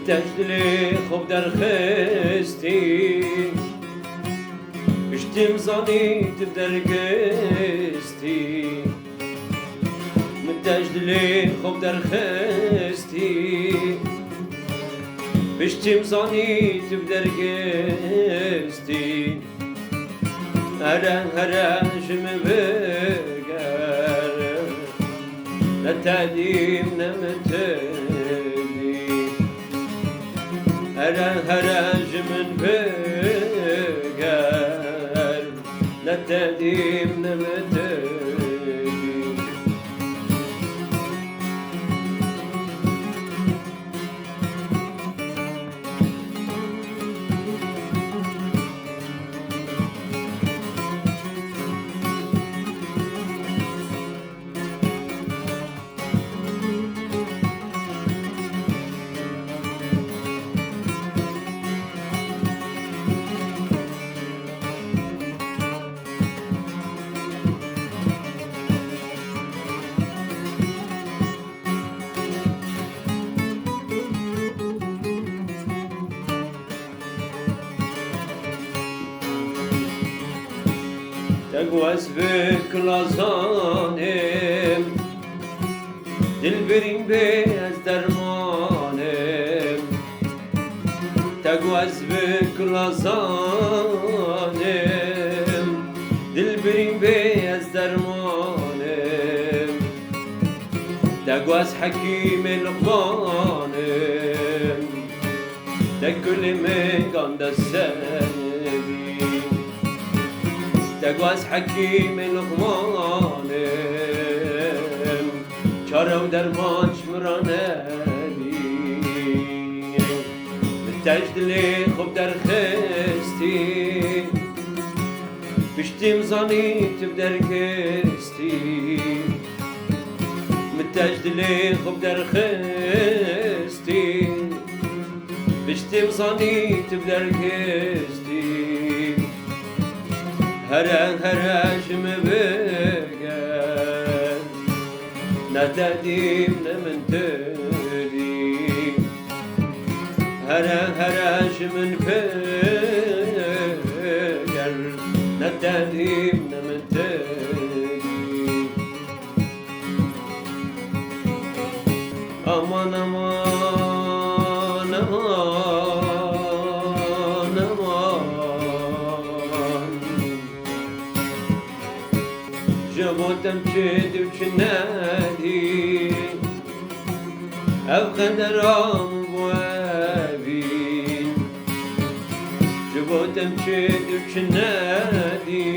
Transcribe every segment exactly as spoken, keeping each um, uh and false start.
Te ji dilê xwe derxistî, piştî min zanî tu dergistî. Min te ji dilê xwe derxistî, piştî min zanî tu dergistî. Here here ji min biger, ne te dîm ne min tu dî. Here here ji min biger, ne te dîm ne min tu dî. Te got ez bi kilazanim, dilbirîm bê ez dermanim. Te got ez bi kilazanim, dilbirîm bê ez dermanim. Te got ez hekîmê Luqmanim, te kulê min ganda sebî. Te got ez hekîmê Luqmanim, çare û derman ji min re nebî. Min te ji dilê xwe derxistî, piştî min zanî tu dergistî. Min te ji dilê xwe derxistî, piştî min zanî tu dergistî. Here here ji min biger, ne te dîm ne min tu dî. Here here ji min biger, ne te dîm ne min tu dî. Aman, aman, aman, aman. Ji bo te min çi dî û çi nedî, ev qedera min bo evî. Ji bo te min çi dî û çi nedî,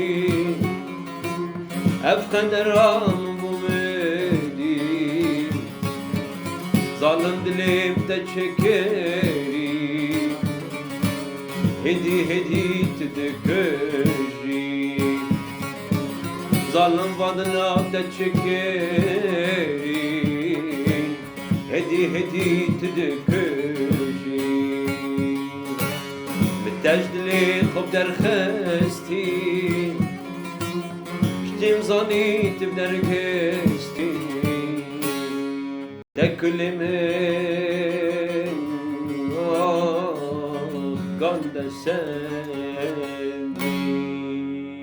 ev qedera min bo min dî. Zalim dilê min te çi kirî, hêdî hêdî tu dikujî. Zalim va dila te çi kirî, hêdî hêdî tu dikujî. Min te ji dilê xwe derxistî, piştî min zanî tu dergistî. Te kulê min, ah, ganda ser.